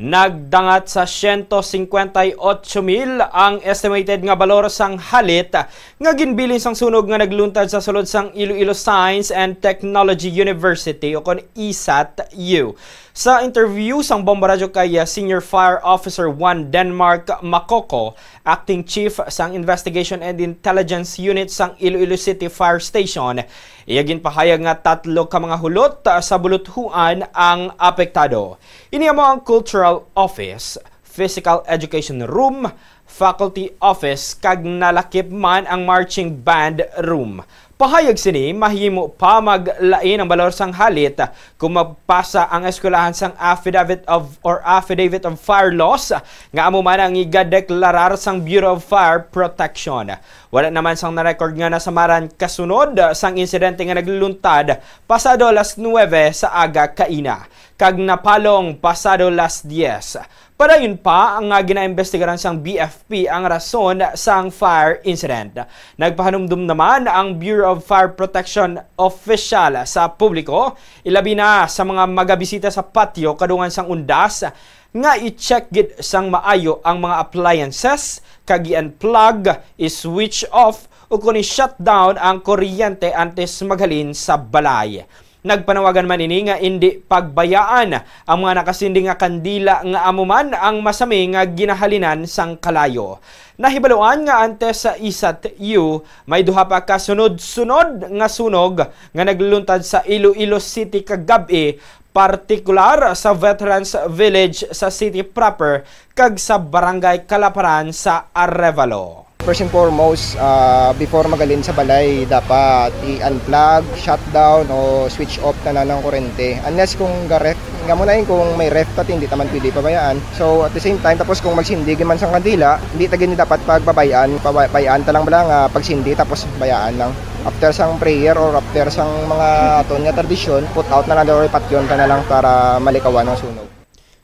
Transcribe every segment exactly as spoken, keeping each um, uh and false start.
Nagdangat sa siyento singkwenta y otso mil ang estimated nga balor sang halit nga ginbilin sang sunog nga nagluntad sa sulod sang Iloilo Science and Technology University, o kon isat U. Sa interview sang Bombo Radyo kay, uh, Senior Fire Officer one Denmark Makoko, Acting Chief sang Investigation and Intelligence Unit sang Iloilo City Fire Station, iya ginpahayag nga tatlo ka mga hulot, uh, sa buluthuan ang apektado. Ini amo ang Cultural Office, Physical Education Room, Faculty Office, kag nalakip man ang Marching Band Room. Pahayag sini, mahimo pa maglain ang balor sang halit kung magpasa ang eskwelahan sang affidavit of or affidavit of fire loss, nga amo man ang igadeklarar sang Bureau of Fire Protection. Wala naman sang na-record nga nasamaran kasunod sang insidente nga nagluntad pasado alas nuwebe sa aga kaina, kag napalong pasado alas diyes. Padayon pa nga ginaimbestigaran sang B F P ang rason sang fire incident. Nagpahanumdom naman ang Bureau of Fire Protection official sa publiko, ilabi na sa mga magabisita sa patio kadungan sang undas, nga i-check gid sang maayo ang mga appliances kag i-unplug, i-switch off, o kon i-shutdown ang kuryente antes maghalin sa balay. Nagpanawagan man ini nga indi pagbayaan ang mga nakasindi nga kandila nga amo man ang masami nga ginahalinan sang kalayo. Nahibaluan nga antes sa isat U, may duha pa ka sunod-sunod nga sunog nga nagluntad sa Iloilo City kagab-i, partikular sa Veterans Village sa city proper kag sa Barangay Kalaparan sa Arevalo. First and foremost, ah, before magalin sa balay, dapat i-unplug, shutdown, o switch off tanan ang kurente. Unless kung ga-ref, nga mo na yun, kung may ref ka, hindi naman pwede pabayaan. So, at the same time, tapos kung magsindi man sang kandila, hindi ta gini dapat pagbabayaan, pabayaan ta lang bala nga pagsindi tapos bayaan lang. After sang prayer or after sang mga aton nga tradisyon, put out na lang daw, patyon ta na lang para malikawan ang sunog.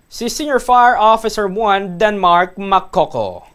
Si Senior Fire Officer one Denmark Makoko.